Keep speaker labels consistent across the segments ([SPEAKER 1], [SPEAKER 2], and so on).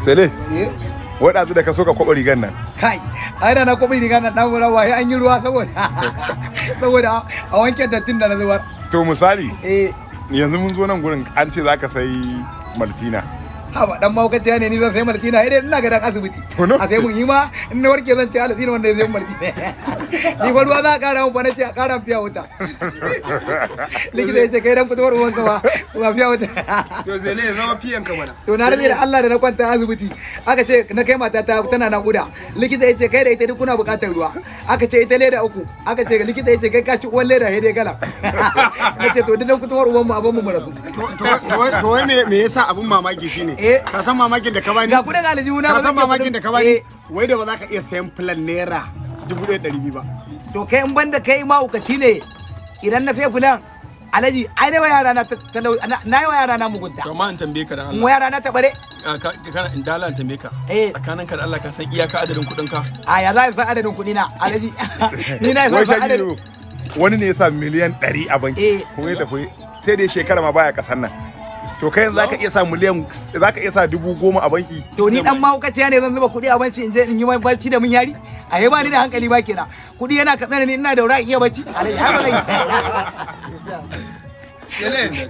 [SPEAKER 1] Sele,
[SPEAKER 2] Eh,
[SPEAKER 1] waɗansu da ka so ka kwaɓa rigan nan.
[SPEAKER 2] Kai, ai da na kwaɓi riga na ɗan rawa sai an yi ruwa saboda a wanke dattin da na zubar.
[SPEAKER 1] To misali,
[SPEAKER 2] Eh,
[SPEAKER 1] yanzu mun zo nan gurin an ce za ka sai Maltina.
[SPEAKER 2] Haba dan mahaukaciya ne ni zan sai Maltina, sai dai ina ga dan asibiti.
[SPEAKER 1] To
[SPEAKER 2] A sai mun yi ma in na warke zan ce alatsi ne wanda ya sai mun Maltina. Ni fa ruwa za a kara mun fa, na ce a kara mun fiya wuta. Likita ya ce kai dan fitowar uwanka ba ba fiya wuta.
[SPEAKER 3] To Zele ya zama fiyan ka mana.
[SPEAKER 2] To na rage da Allah da na kwanta asibiti aka ce na kai matata tana naƙuda, likita ya ce kai da ita duk kuna buƙatar ruwa. Aka ce ita leda uku, aka ce likita ya ce kai ka ci uwan leda sai dai gala. Na ce to duk dan kutumar uwan mu abin mu mu rasu.
[SPEAKER 4] To wai me yasa abun mamaki shine ka san mamakin da ka bani?
[SPEAKER 2] Ga kudin aljihuna
[SPEAKER 4] Ka
[SPEAKER 2] ba
[SPEAKER 4] san
[SPEAKER 2] zan iya
[SPEAKER 4] mamakin
[SPEAKER 2] kudin-
[SPEAKER 4] da ka bani?
[SPEAKER 2] Eh.
[SPEAKER 4] Wai da ba za ka iya sayan filan ₦1,200 ba.
[SPEAKER 2] To kai in banda kai mahaukaci ne, idan na sai filan alaji ai na wa yara na na yi wa yara na mugunta.
[SPEAKER 3] To amma in tambaye ka dan
[SPEAKER 2] In wa
[SPEAKER 3] Allah.
[SPEAKER 2] yara na tabare.
[SPEAKER 3] Ah, kana in dala in tambaye ka.
[SPEAKER 2] Eh.
[SPEAKER 3] Tsakaninka da Allah ka san iyaka adadin kuɗin ka?
[SPEAKER 2] A ya za san adadin kuɗi na alaji? Ni na
[SPEAKER 1] Wai
[SPEAKER 2] san adadin
[SPEAKER 1] Shagiru, wani ne ya sa miliyan 100 a banki.
[SPEAKER 2] Eh.
[SPEAKER 1] Kuma ya tafi sai dai shekara ma baya kasan nan. To kai yanzu zaka iya sa miliyan, zaka iya sa 10,000 a banki?
[SPEAKER 2] To ni dan mahaukaciya ne zan zuba kuɗi a banki in je in yi barci da mun yari? A ba ni da hankali ba kenan. Kuɗi yana katsina ni ina daura in iya bacci alaji? Ai ba zan yi.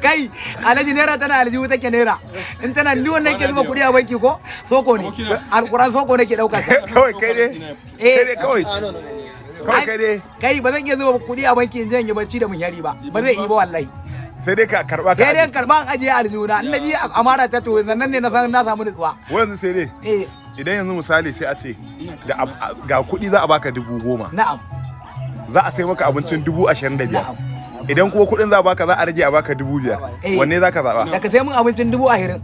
[SPEAKER 2] Kai alaji, naira tana aljihu take. Naira in tana ni wannan ke zuba kuɗi a banki ko soko ne, alquran soko nake ɗaukar sa.
[SPEAKER 1] Kawai kai dai.
[SPEAKER 2] Eh.
[SPEAKER 1] Kai dai kawai. Kawai kai dai.
[SPEAKER 2] Kai ba zan iya zuba kuɗi a banki in je in yi bacci da mun yari ba, ba zai yi ba wallahi.
[SPEAKER 1] Sai dai ka karba ka
[SPEAKER 2] Sai dai in
[SPEAKER 1] aje.
[SPEAKER 2] karba in ajiye aljihuna, in na ji amara ta to sannan ne na san na samu nutsuwa.
[SPEAKER 1] Wai yanzu sai dai.
[SPEAKER 2] Eh.
[SPEAKER 1] Idan yanzu misali sai a ce da ga kuɗi za a baka 10,000.
[SPEAKER 2] Na'am.
[SPEAKER 1] Za a sai maka abincin 25,000.
[SPEAKER 2] Na'am.
[SPEAKER 1] Idan kuma kuɗin za a baka za a rage a baka 5,000.
[SPEAKER 2] Eh.
[SPEAKER 1] Wanne za ka zaɓa?
[SPEAKER 2] Da ka sai mun abincin 20,000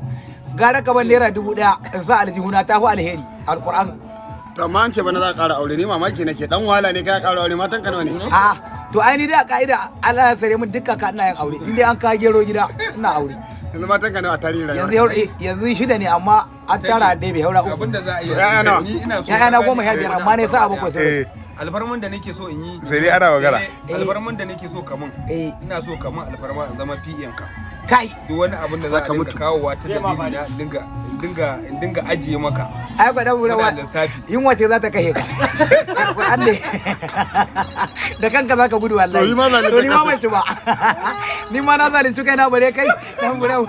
[SPEAKER 2] gara ka ban ₦1,000 in sa aljihuna, ta fi alheri alquran.
[SPEAKER 4] To amma an ce bana za ka ƙara aure, ni mamaki nake, dan wahala ne kai ka ƙara aure, matan ka nawa ne?
[SPEAKER 2] A to ai ni da ka'ida Allah ya sare mun dukkan ka ina yin aure, in dai an ka gero gida ina aure.
[SPEAKER 4] Yanzu matan ka nawa a tarihin rayuwa?
[SPEAKER 2] Yanzu yanzu shida ne, amma an tara an ɗebe haura uku.
[SPEAKER 3] Abinda za a yi.
[SPEAKER 4] Ya'ya nawa?
[SPEAKER 3] Ni ina so.
[SPEAKER 2] Ya'ya na 15, amma ne sa bakwai sai.
[SPEAKER 1] Eh.
[SPEAKER 3] Alfarman da nake so in yi.
[SPEAKER 1] Sai dai ana magana.
[SPEAKER 3] Sai dai alfarman da nake so kamun.
[SPEAKER 2] Eh.
[SPEAKER 3] Ina so kamun alfarma in zama PN ka.
[SPEAKER 2] Kai.
[SPEAKER 3] Duk wani abin da za a
[SPEAKER 4] Zaka
[SPEAKER 3] dinga
[SPEAKER 4] mutu.
[SPEAKER 3] kawowa ta dalili na in dinga ajiye maka.
[SPEAKER 2] Ai ba dan
[SPEAKER 3] Muna
[SPEAKER 2] wa
[SPEAKER 3] lissafi.
[SPEAKER 2] Yunwa ce za ta kashe ka, alquran ne da kanka za ka gudu wallahi.
[SPEAKER 4] To yi ma zalunta
[SPEAKER 2] To ni ma
[SPEAKER 4] kansa.
[SPEAKER 2] ban ci ba, ni ma na zalunci kai na bare kai dan bura.